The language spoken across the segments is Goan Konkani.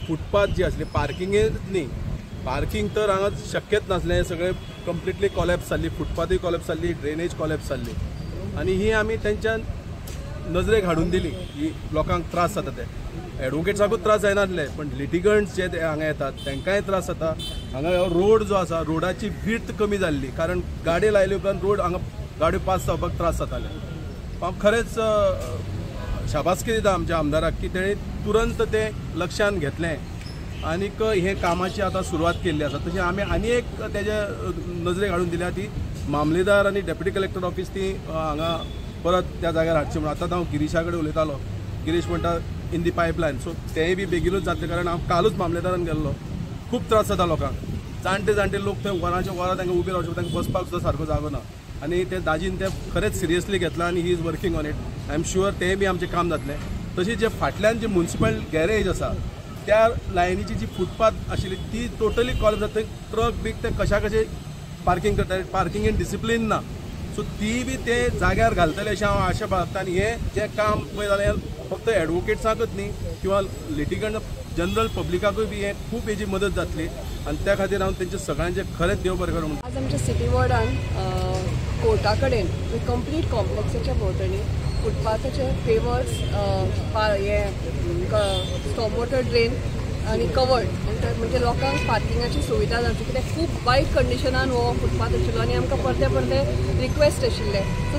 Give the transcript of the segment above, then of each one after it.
फुटपाथ जी आसली पार्किंगेच न्ही, पार्किंग तर हांगा शक्यच नासलें, सगळें कंप्लिटली कॉलॅप्स जाल्ली, फुटपाथूय कॉलॅप्स जाल्ली, ड्रेनेज कॉलॅप्स जाल्ली आनी ही आमी तेंच्या नजरेक हाडून दिली की लोकांक त्रास जाता. ते एडवोकेट्साकूच त्रास जायनासले पण लिटिगंट्स जे हांगा येतात तांकांय त्रास जाता. हांगा रोड जो आसा रोडाची विड्थ कमी जाल्ली कारण गाडी लायले उपरांत रोड हांगा गाडयो पास जावपाक त्रास जाताले. हांव खरेंच शाबासकी दिता आमच्या आमदाराक की तेणें तुरंत तें लक्षान घेतलें आनीक हे कामाची आतां सुरवात केल्ली आसा. तशें आमी आनी एक तेजे नजरेक हाडून दिल्या ती मामलेदार आनी डेप्युटी कलेक्टर ऑफिस ती हांगा परत त्या जाग्यार हाडची म्हणून. आतां हांव गिरीशा कडेन उलयतालो, गिरीश म्हणटा इन दी पायपलायन, सो तेंय बी बेगीनूच जातलें कारण हांव कालूच मामलेदारान गेल्लो. खूब त्रास जाता लोकांक, जाणटे जाणटे लोक थंय वरांचे वरां तांकां उबे रावचे, तांकां बसपाक सुद्दां सारको जागो ना आनी ते दाजीन तें खरेंच सिरियसली घेतलां आनी he is working on it. I am sure तें बी आमचें काम जातलें. तशीं जे फाटल्यान जी मुन्सिपल गॅरेज आसा त्या लायनीची जी फुटपाथ आशिल्ली ती टोटली कॉलॅप्स जाता, थंय ट्रक बीक ते कशा कशे पार्किंग करताले, पार्किंगेन डिसिप्लीन ना, सो ती बी ते जाग्यार घालतले अशें हांव आशा बाळगता. आनी हें जें काम पळय जाल्यार फक्त एडवोकेट्सांकूच न्ही किंवा लिटिगंट जनरल पब्लिकाकूय बी हें खूब हेजी मदत जातली आनी त्या खातीर हांव तेंचे सगळ्यांचें खरेंच देव बरें करूं म्हणटा. आज आमच्या सिटी वॉर्डान कोर्टा कडेन कंप्लीट कॉम्प्लेक्साच्या भोंवतणी फुटपाथाचे पेवर्स, हे स्टॉर्म वॉटर ड्रेन आनी कवर्ड म्हणजे लोकांक पार्किंगाची सुविधा जावची कित्याक खूब वायट कंडिशनान हो फुटपाथ आशिल्लो आनी आमकां परते परते रिक्वेस्ट आशिल्ले. सो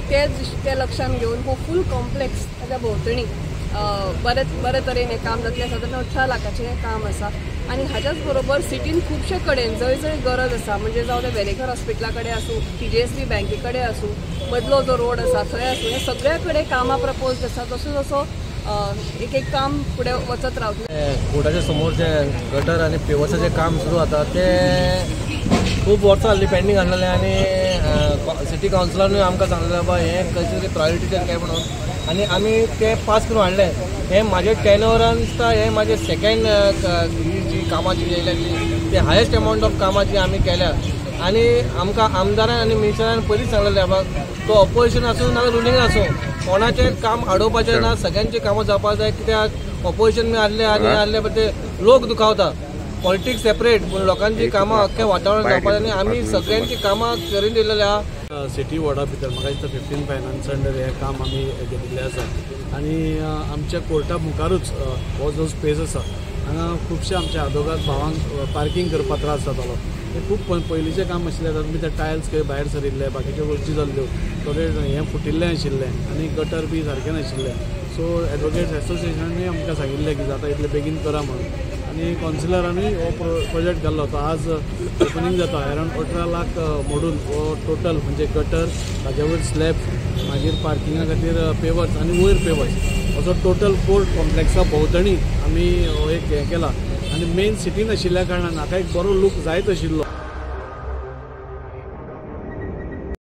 ते लक्षान घेवन हो फूल कॉम्प्लेक्स ताच्या भोंवतणी बरे तरेन हें काम जातलें. सादारण 18 लाखाचें हें काम आसा आनी हाच्याच बरोबर सिटीन खुबशे कडेन जंय जंय गरज आसा म्हणजे जावं तें वेरेंकर हॉस्पिटला कडेन आसूं, TJSB बँके कडेन आसूं, मदलो जो रोड आसा थंय आसूं, हे सगळ्या कडेन कामां प्रपोज आसा. जसो जसो एक एक काम फुडें वचत रावतलें. कोर्टाच्या समोर जे गटर आनी पेवर्साचें काम सुरू जाता तें खूब वर्सां जाल्लीं पेंडींग आसलेलें आनी सिटी कावन्सिलानूय आमकां सांगलें बाबा हें खंयचे तरी प्रायोरिटीचेर काय म्हणून आनी आमी तें पास करून हाडलें. हें म्हाजें टेनोरान दिसता हें म्हाजें सेकेंड ही जी कामां जी येयल्या ती हायेस्ट एमावंट ऑफ कामां जी आमी केल्या आनी आमकां आमदारान आनी मिनिस्टरान पयलींच सांगलेलें बाबा तो ऑपोजिशन आसूं नाजाल्यार रुलिंग आसूं कोणाचें काम आडोवपाचें ना, सगळ्यांचें कामां जावपाक जाय. कित्याक ऑपोजिशन बी आहले आनी आहले पण ते लोक दुखावता, पॉलिटिक्स सेपरेट पूण लोकांची कामां अख्खें वातावरण जावपाक जाय आनी आमी सगळ्यांची कामां करून दिलेली आहा. सिटी वॉर्डा भितर म्हाका दिसता 15 फायनान्स अंडर हें काम आमी घेतिल्लें आसा आनी आमच्या कोर्टा मुखारूच हो जो स्पेस आसा हांगा खुबशे आमच्या आदोगाद भावांक पार्किंग करपाक त्रास जातालो. हें खूब पयलींचें काम आशिल्लें, तातूंत भितर टायल्स खंय भायर सरिल्ले, बाकीच्यो गोश्टी जाल्ल्यो, थोडे हें फुटिल्लें आशिल्लें आनी गटर बी सारकें नाशिल्लें. सो एडवोकेट्स एसोसिएशनानूय आमकां सांगिल्लें की जाता इतलें बेगीन करा म्हणून आनी कावन्सिलरानूय हो प्रोजेक्ट घाल्लो. तो आज ओपनींग जाता. अरावंड 18 लाख मोडून हो टोटल म्हणजे गटर, ताजे वयर स्लॅब, मागीर पार्किंगा खातीर पेवर्स आनी वयर पेवर्स असो टोटल कोर्ट कॉम्प्लेक्सा भोंवतणी आमी हो एक हें केला आनी मेन सिटीन आशिल्ल्या कारणान हाका एक बरो लूक जायत आशिल्लो.